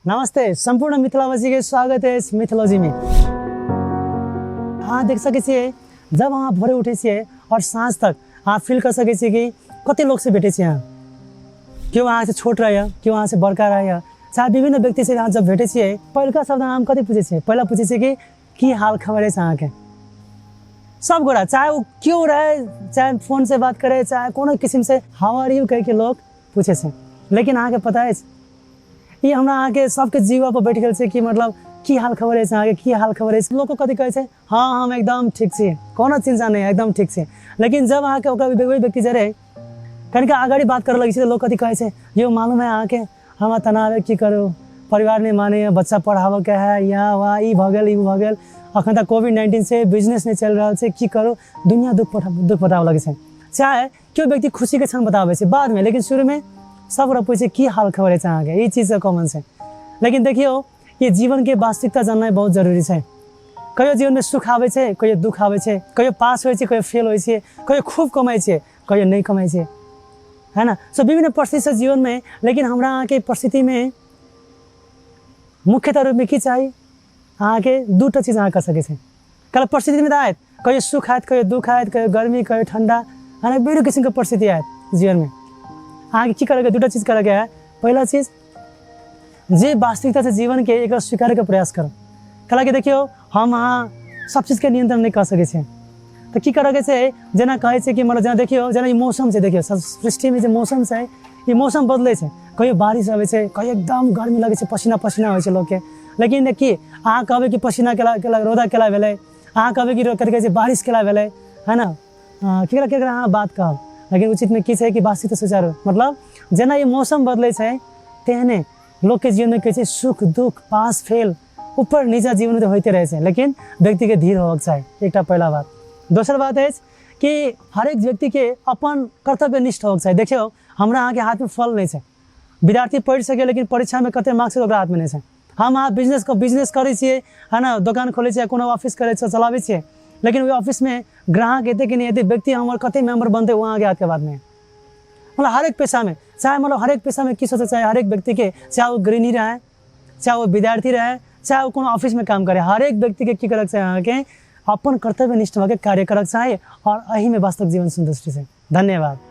नमस्ते, सम्पूर्ण मिथिलावासीके स्वागत अछि मिथिलोजीमे। अहाँ देख सकै छियै, जब अहाँ भोरे उठै छियै आओर साँझ तक अहाँ फील कऽ सकै छियै कि कते लोकसँ भेटै छियै अहाँ। केओ अहाँसँ छोट रहैए, केओ अहाँसँ बड़का रहैए, चाहे विभिन्न व्यक्तिसँ अहाँ जब भेटै छियै, पहिलका शब्द अहाँ कथी पूछै छियै? पहिला पूछै छियै कि की हाल खबर अछि अहाँके। सब गोरा, चाहे ओ केओ रहै, चाहे फोनसँ बात करै, चाहे कोनो किसिमसँ हाउ आर यू कहिके लोक पूछै छै। लेकिन अहाँके पता अछि, ई हमरा अहाँके सबके जीवा पर बैठ गेल छै कि मतलब की हाल खबर अछि अहाँके, की हाल खबर अछि। लोक कथी कहै छै? हँ, हम एकदम ठीक छी, कोनो चिन्ता नहि, एकदम ठीक छी। लेकिन जब अहाँके ओकरा वही व्यक्ति जरे कनिका अगाडि बात करऽ लगै छै तऽ लोक कथी कहै छै? यौ, मालूम है अहाँके, हमरा तनाव है, की करू, परिवार नहि मानैए, बच्चा पढ़ाबऽके है, यहाँ वहाँ ई भऽ गेल, ई भऽ गेल, अखन तक कोविड-19 से बिजनेस नहि चलि रहल छै, की करू। दुनिया दुख दुख बताबऽ लगै छै। चाहे केओ व्यक्ति खुशीके क्षण बताबै छै बादमे, लेकिन शुरूमे सब गोटा पूछै छै की हाल खबर अछि अहाँके। ई चीज कॉमन छै। लेकिन देखियौ, ई जीवनके वास्तविकता जाननाइ बहुत जरूरी छै। कहियो जीवनमे सुख आबै छै, कहियो दुख आबै छै, कहियो पास होइ छै, कहियो फेल होइ छै, कहियो खूब कमाइ छै, कहियो नहि कमाइ छै, है न? सो विभिन्न परिस्थिति छै जीवनमे। लेकिन हमरा अहाँके परिस्थितिमे मुख्यतः रूपमे की चाही अहाँके? दूटा चीज अहाँ कऽ सकै छी। कल परिस्थितिमे तऽ आयत, कहियो सुख आयत, कहियो दुख आयत, कहियो गर्मी, कहियो ठण्डा, है न? विभिन्न किसिमके परिस्थिति आयत जीवनमे। अहाँके की करैके? दूटा चीज करैके है। पहिला चीज, जे वास्तविकता छै जीवनके, एकरा स्वीकारैके प्रयास करू। कैलाकि देखियौ, हम अहाँ सब चीजके नियन्त्रण नहि कऽ सकै छियै। तऽ की करैके छै? जेना कहै छै कि मतलब जेना देखियौ, जेना ई मौसम छै, देखियौ, सृष्टिमे जे मौसम छै, ई मौसम बदलै छै। कहियो बारिश अबै छै, कहियो एकदम गर्मी लगै छै, पसीना पसीना होइ छै लोकके। लेकिन की अहाँ कहबै कि पसीना केला केला, रौदा केला भेलै? अहाँ कहबै कि कथी कहै छै, बारिश केला भेलै, है ने? केकरा केकरा अहाँ बात कहब? लेकिन उचितमे की छै कि वास्तविकता सुचारू, मतलब जेना ई मौसम बदलै छै, तेहने लोकके जीवनमे कहै छै सुख दुख, पास फेल, ऊपर नीचा जीवनमे तऽ होइते रहै छै। लेकिन व्यक्तिके धीर होबक चाही, एकटा पहिला बात। दोसर बात अछि कि हरेक व्यक्तिके अपन कर्तव्यनिष्ठ होबक चाही। देखियौ, हमरा अहाँके हाथमे फल नहि छै। विद्यार्थी पढ़ि सकै, लेकिन परीक्षामे कते मार्क्स छै, ओकरा हाथमे नहि छै। हम अहाँ बिजनेस करै छियै, है ने? दोकान खोलै छियै, कोनो ऑफिस करै छियै, चलाबै छियै, लेकिन ओहि ऑफिसमे ग्राहक एतै कि नहि एतै, व्यक्ति हमर कते मेम्बर बनतै, ओ अहाँके हाथके बात नहि। मतलब हरेक पेशामे, चाहे मतलब हरेक पेशामे की सोचै चाही हरेक व्यक्तिके, चाहे ओ गृहिणी रहै, चाहे ओ विद्यार्थी रहै, चाहे ओ कोनो ऑफिसमे काम करै, हरेक व्यक्तिके की करऽके चाही? अहाँके अपन कर्तव्यनिष्ठ भऽके कार्य करऽके चाही आओर एहिमे वास्तविक जीवन सन्तुष्टि छै। धन्यवाद।